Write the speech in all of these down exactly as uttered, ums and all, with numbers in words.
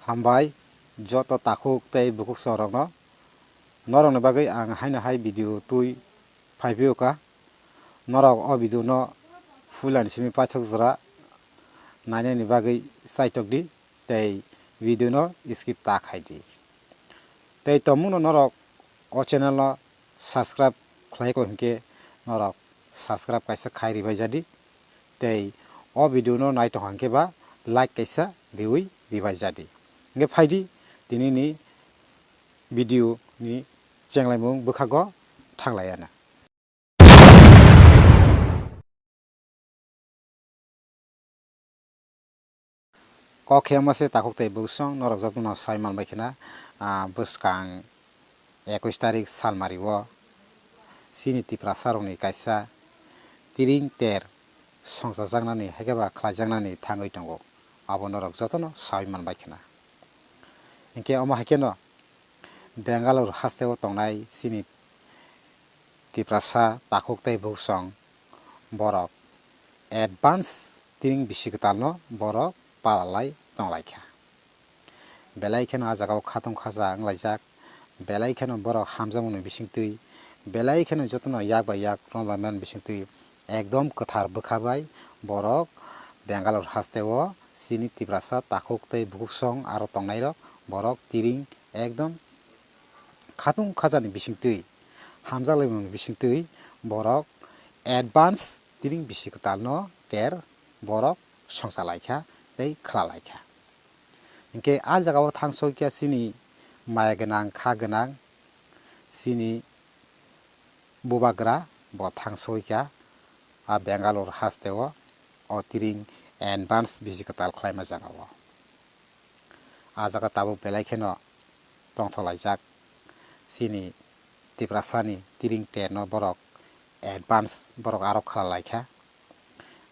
Hambai joto takhuk tei bukhuk chwng rokno. Norokni bagwi ang haino hai video twi phaiphio kha. Norok o video no full and simi paithak jora nainani bagwi chaitok di tei video no skip ta khai di. Tei tongmungno norok o channel no subscribe khlai ko hinkhe norok subscribe kaisa khai ribai jadi. Tei o video no nai tong hinkhe ba like kaisa riwi ribai jadi. Hinkhe phaidi tinini video ni chenglaimung bwkhago thanglaiya na. Kok khe omo se takhuk tei bukhuk chwng norok jotono sai manbai khna, ah, bwskang ekush tarik salmari o chini Tiprasa rokni kaisa tiring ter songchajaknani haikhe ba khlaijaknani thangwi tongo, abo norok jotono sai manbai khna. Hinkhe omo haikheno Bangalore haste o tongnai chini Tiprasa takhuk tei bukhuk chwng borok advance tiring bisi kwtalno borok palalai tonglaikha. Belai kheno ah jagao khatung khaja wnglaijak, belai kheno borok hamjakmani bisingtwi, belai kheno jotono yak bai yak romlaimani bisingtwi ekdom kwthar bwkha bai borok Bangalore haste o chini Tiprasa takhuk tei bukhuk chwng aro tongnairok borok tiring ekdom khatung khajani bisingtwi, hamjaklaimani bisingtwi borok advance tiring bisi kwtalno ter borok songchalaikha tei khlalaikha. Hinkhe ah jagao thangsoikha chini maya gwnang, kha gwnang, chini bubagra bo thangsoikha ah Bangalore haste o, o tiring advance bisi kwtal khlaima jagao. Ah jaga tabuk belai kheno tongthok laijak. Chini Tiprasani tiring terno borok advance borok aro khlalaikha.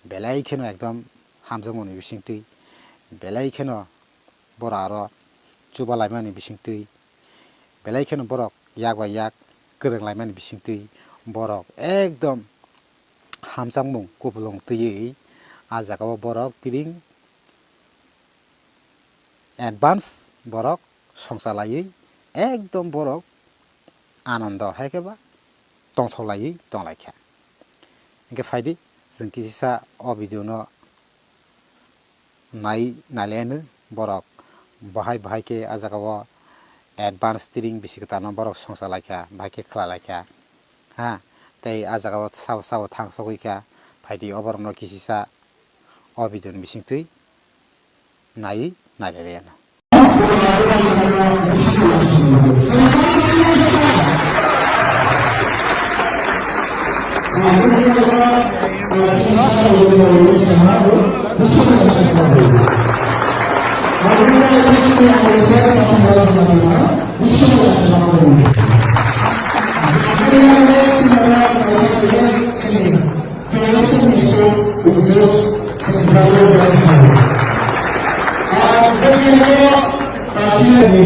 Belai kheno ekdom hamjakmani bisingtwi, belai kheno borok aro chubalaimani bisingtwi, belai kheno borok yak bai yak kwrwnglaimani bisingtwi borok ekdom hamjakmung kupulung twiwi ah jagao borok tiring advance borok songchalaiwi ekdom borok anando hai khe ba tongthok laiwi tonglaikha. Hinkhe phaidi chwng kisisa o video no nai nailaino borok bahai bahai khe ah jagao advance tiring bisi kwtalno borok songchalaikha, bahai khe khlalaikha ha. Tei ah jagao sabo sabo thangsogwi kha, phaidi o borokno kisisa o video ni bisingtwi naiwi nailailaiano.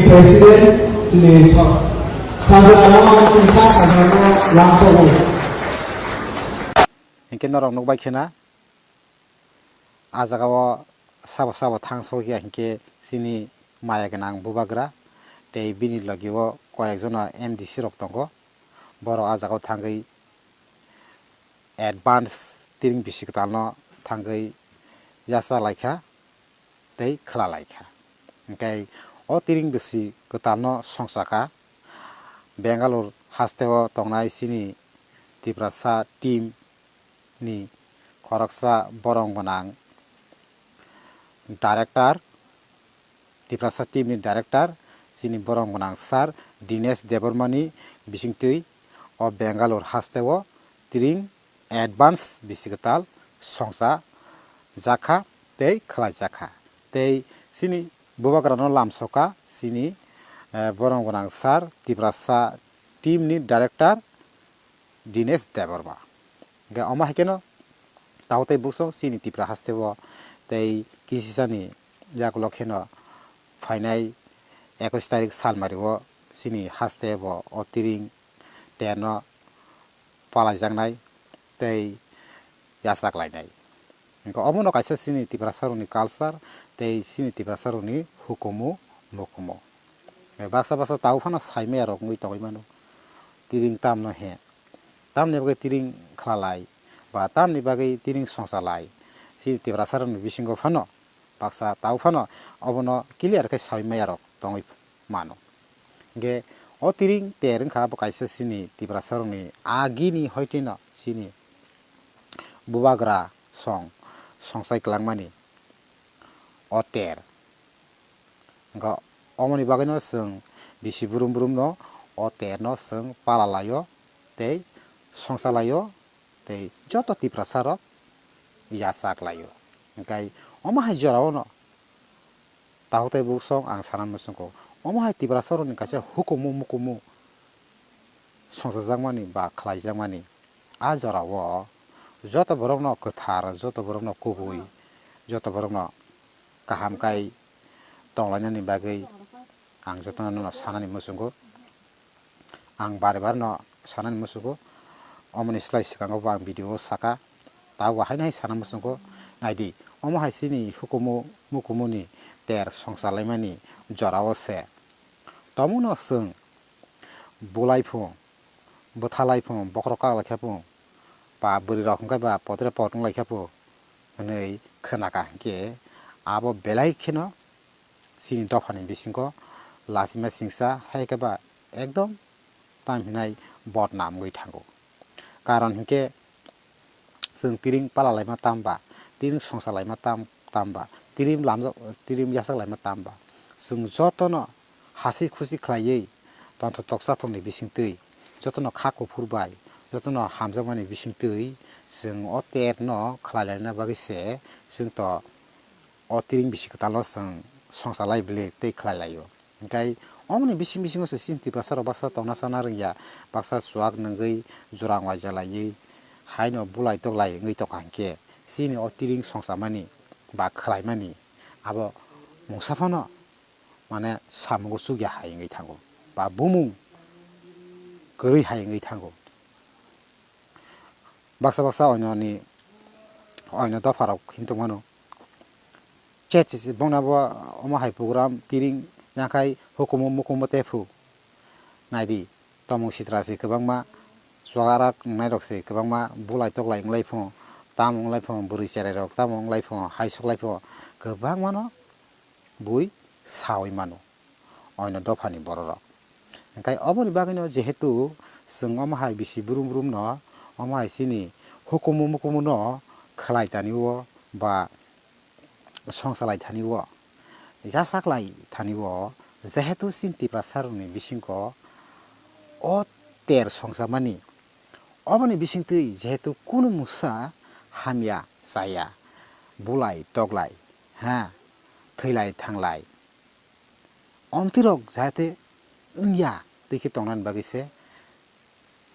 President, chini sa-, sajla rama chini sa sajla no lamsogo. Hinkhe norok nukbai khena, ah jagao sabo sabo thangsogwi ya hinkhe chini maya gwnang bubagra tei bini logi o koyekjono M D C rok tongo. Borok ah jagao thangwi advance tiring bisi kwtalno thangwi yachalaikha tei khlalaikha. Hinkhe o tiring bisi kwtalno songchakha Bangalore hasteo tongnai chini Tiprasa team ni khoroksa borong gwnang director, Tiprasa team ni director, chini borong gwnang sir Dinesh Debbarma ni bisingtwi o Bangalore hasteo tiring advance bisi kwtal songcha jakha tei khlai jakha. Tei chini bubagrano lamsoka chini, eh, borong gwnang sir Tiprasa team ni director Dinesh Debbarma. Hinkhe omo hai kheno takhuk tei bukhuk chwng chini Tipra haste o tei kisisani yagulo kheno phainai ekush tarik salmari o chini haste bo o tiring terno palaijaknai tei yachaklainai. Hinkhe omono kaisa chini Tiprasarokni culture tei chini Tiprasarokni hukumu mukumu. Baksa baksa tabuk phano saimaya rok wngwi tongwi mano, tiring tamno he, tamni bagwi tiring khwlalai ba tamni bagwi tiring songchalai, chini Tiprasa rokni bisingo phano baksa tabuk phano obono clear khe saimaya rok tongwi mano. Hingkhe o tiring ter wngkha bo kaisa chini Tiprasa rokni agini hoiteno chini bubagra song songchai kwlangmani o ter. Hingkha omoni bagwino chwng bisi brum brumno o terno chwng pala laio tei songcha laio tei joto Tiprasa rok yachak laio. Hingkhe omo hai jorao no takhuk tei buksong ang sana muchungkho, omo hai Tiprasa rokni kaisa hukumu mukumu songchajakmani ba khlaijakmani. A jorao joto borokno kwthar, joto borokno kubui, joto borokno kaham kai tonglainani bagwi ang jotono sanani muchungo. Ang bare bare no sanani muchungo, omoni slai swkango bo ang video o saka, tabuk haino hai sana muchungo. Naidi, omo hai chini hukumu mukumuni ter songchalaimani jorao se. Tomungno chwng bulai phu, bwthalai phu, bokhorok kaklai khe phu, ba bwrwi rok hwnkhe ba potre pot wng lai khe phu hwnwi khwnaka hinkhe abo belai kheno chini dophani bisingo lachima singsa hai khe ba ekdom tam hinai bodnam wngwi thango. Karon hinkhe chwng tiring pala laima tamba, tiring songsa laima tam, tamba, tiring lamjak, tiring yachak laima tamba, chwng jotono hasi khusi khlaiwi tongthok toksa thokni bisingtwi, jotono kha kuphur bai, jotono hamjakmani bisingtwi chwng o terno khlai laina bagwi se chwng to o tiring bisi kwtalo chwng songsa lai bwle tei khlai laio. Hingkhe omoni bising bisingo se chini Tiprasa rok baksa tongna sana rwngya, baksa chuak nungwi jora waija laiwi haino bulai toklai wngwi tongkha hinkhe chini o tiring songchamani ba khlaimani abo mungsa phano mane samungo chukya hai wngwi thango ba bumung kwrwi hai wngwi thango. Baksa baksa oinoni oino dopharok hin tongmano. Che che che bongna bo omo hai program tiring yakhai hukumu mukumu tephu. Naidi, tomung sitra se kwbangma, chuarak wngnai rok se kwbangma, bulai toklai wnglai phu, tam wnglai phu, bwrwi cherai rok tam wnglai phu, hai suklai phu, kwbangmano bui saui mano oino dophani bororok. Hingkhe oboni bagwino jehetu chwng omo hai bisi brum brum no, omo hai chini hukumu mukumu no khlai tani o ba songchalai thani o, yachaklai thani o, jehetu chini Tiprasa rokni bisingo o ter songchamani, oboni bisingtwi jehetu kunu mungsa hamya chaya, bulai toklai, ha, thwilai thanglai, omtwi rok jahate wngya twi khe tongnani bagwi se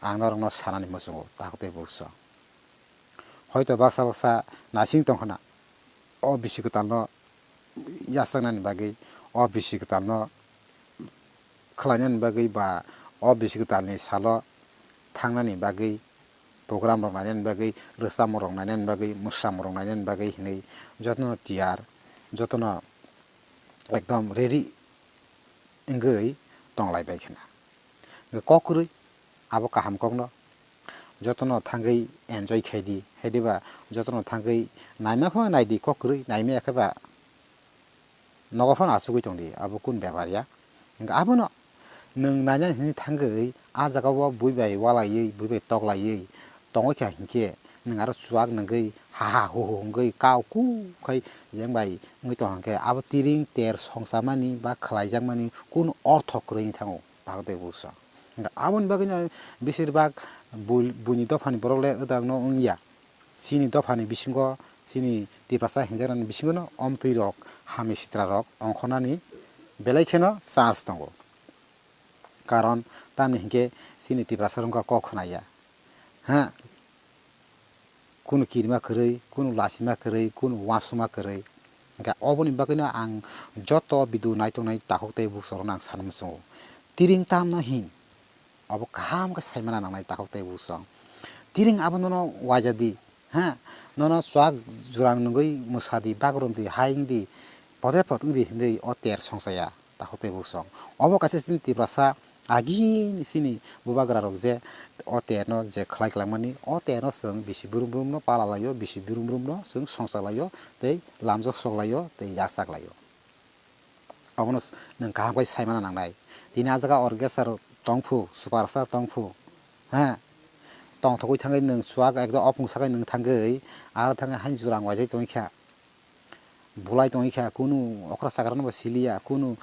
ang norokno sanani muchungo takhuk tei buksong. Hoito baksa baksa naising tongkhna o bisi kwtalno yachaknani bagwi, o bisi kwtalno khlainani bagwi ba o bisi kwtalni salo thangnani bagwi, program rok nainani bagwi, rwchapmung rok nainani bagwi, mwsamung rok nainani bagwi hinwi jotono tiyar, jotono ekdom ready wngwi tonglai bai khna. Hwnkhe kok kwrwi abo kaham kokno jotono thangwi enjoy khai di, hai diba jotono thangwi naima khe nai di kok kwrwi, naimaya khe ba nogo phano achugwi tong di, abo kun bepar ya. Hwnkhe abono nwng naina hinwi thangwi a jaga o bui bai walaiwi, bui bai toklaiwi tongwi kha hinkhe nwng aro chuak nungwi ha ha hu hu wngwi kau ku khai jeng bai wngwi tong khe abo tiring ter songchamani ba khlaijakmani kun ortho kwrwi wngwi thango. Takhuk tei buksong. Hwnkhe aboni bagwino besir bak bui-, buini dophani borok le wdangno wngya. Chini dophani bisingo, chini Tiprasa hinjaknani bisingono omtwi rok, hamya sitra rok ongkhornani belai kheno chance tongo. Karon tamni hinkhe chini Tiprasa rok wngkha kok khwnaya. Ha? Kunu kirima kwrwi, kunu lachima kwrwi, kunu uansukma kwrwi. Hwnkhe oboni bagwino ang joto video naitongnai takhuk tei bukchorokno ang sana muchungo. Tiring tamno hin, obo kaham khe saimana nangnai takhuk tei bukchorok. Tiring abo nono uaija di, ha? Nono chuak jurang nungwi mwsa di, bagrum di, hai wng di, pote pot wng di hinwi o ter songchaya. Takhuk tei buksong. Obo kaisa chini Tiprasa agini chini bubagra rok je o terno je khlai khlai mani, o terno chwng bisi brum brum no pala laio, bisi brum brum no chwng songcha laio, tei lamjak sok laio, tei yachak laio. Obono s-, nwng kaham khe saimana nangnai. Tini a jaga orchestra tongphu, superstar tongphu, ha? Tongthogwi thangwi nwng chuak ekdom opung sakai nwng thangwi, aro thangwi hain jurang waijai tongwi kha. Bulai tongwi kha, kunu okra chakrano bo siliya, kunu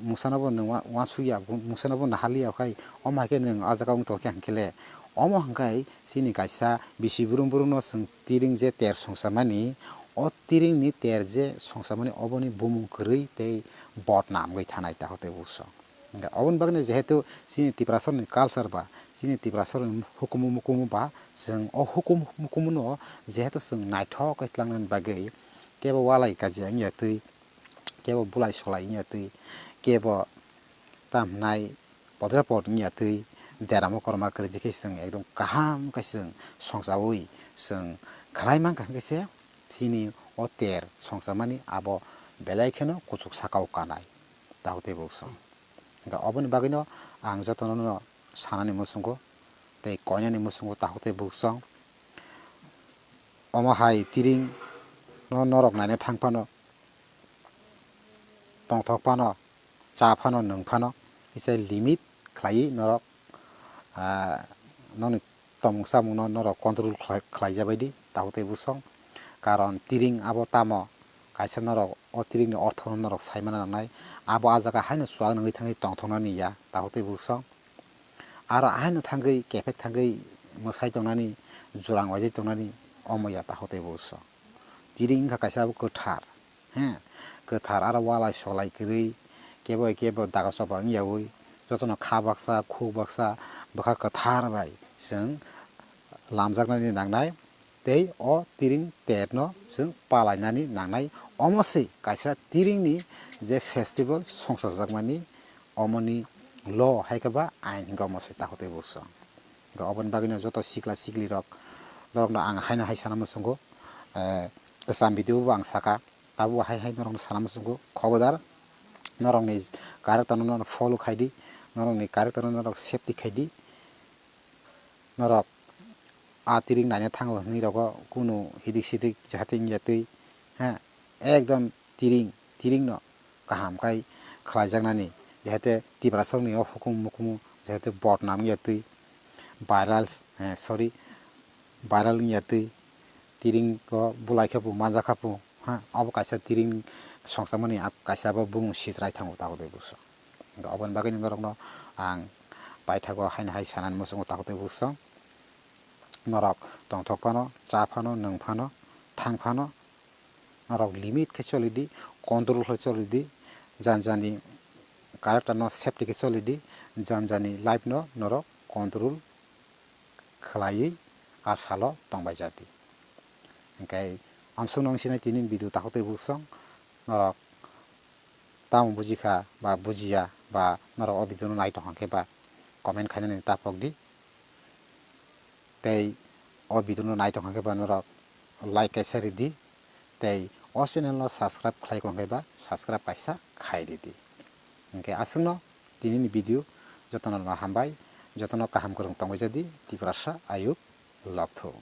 mungsano bo nwng wa-, uansukya, bu-, mungsano bo nahaliya khai, omo hai khe nwng a jaga wng tongkhe hwnkhe le. Omo hwnkhe chini kaisa bisi brum brumno chwng tiring je ter songsamani, o tiringni ter je songsamani oboni bumung kwrwi tei bodnam wngwi thanai takhuk tei buksong. Hwnkhe oboni bagwino jehetu chini Tiprasarni culture ba chini Tiprasarni hukumu mukumu ba chwng o hukumu mukumuno jehetu chwng naithok khe twlangnani bagwi kebo walai kajiya wngya twi, kebo bulai solai wngya twi, kebo tamhnai podra pod wngya twi deramo korma kwrwi dikhe chwng ekdom kaham khe chwng songchaui chwng khlai mankha hwnkhe se chini o ter songchamani abo belai kheno kuchuk saka-o kanai takhuk tei buksong. Hwnkhe oboni bagwino ang jotono no sanani muchungo tei koinani muchungo takhuk tei buksong. Omo hai tiring no norok naina thang phano, tongthok phano, cha phano, nwng phano, kisa limit khlaiwi norok, ah, nokni tongmung chamungno norok control khlai, khlai jabai di, takhuk tei buksong. Karon tiring abo tamo kaisa norok o tiringni orthono norok saimana nangnai, abo a jaga haino chuak nungwi thangwi tongthoknani ya, takhuk tei buksong. Aro ahaino thangwi kephek thangwi mwsai tongnani, jurang waijai tongnani omo ya takhuk tei buksong. Tiring wngkha kaisa abo kwthar, he, kwthar aro walai solai kwrwi, kebo kebo daga choba wngyaui jotono kha baksa, khuk baksa, bwkha kwthar bai chwng lamjaknani nangnai. Tei o tiring terno chwng palainani nangnai. Omo se kaisa tiringni je festival songchajakmani, omoni law hai khe ba ain hwnkhe omo se takhuk tei buksong. Hwnkhe oboni bagwino joto sikla siklirok norokno ang haino hai sana muchungo, eh, kwcham video bo ang saka, tabuk hai hai norokno sana muchungo, khobodar norokni character no norok follow khai di, norokni character no norok safety khai di. Norok a tiring naina thango hwnwi rogo kunu hidik sidik jahate wngya twi, ha, ekdom tiring, tiringno kaham khai khlaijaknani, jahate Tiprasarokni o hukumu mukumu jahate bodnam wngya twi, viral, eh, sorry, viral wngya twi, tiring o bulai khe bo manjak kha bo, ha, obo kaisa tiring songchamani a kaisa bo bumung sijrai thango takhuk tei buksong. Hwnkhe oboni bagwino norokno ang paithago haino hai sanani muchungo takhuk tei buksong. Norok tongthok phano, cha phano, nwng phano, thang phano, norok limit khe choli di, control khe choli di, jan jani character no safety khe choli di, jan jani life no norok control khlaiwi a salo tongbai ja di. Hwnkhe amsukno wng sinai tini video takhuk tei buksong norok tamo bujikha ba bujiya ba norok o video no nai tongkha khe ba comment khainani ta pok di. Tei o video no nai tongkha khe ba norok like kaisa ridi tei o channel no subscribe khlai tongkha khe ba subscribe kaisa khai ridi. Hwnkhe aswkno tinini video jotono no hambai, jotono kaham kwrwng tongwi jadi Tiprasa ayuk lokthu.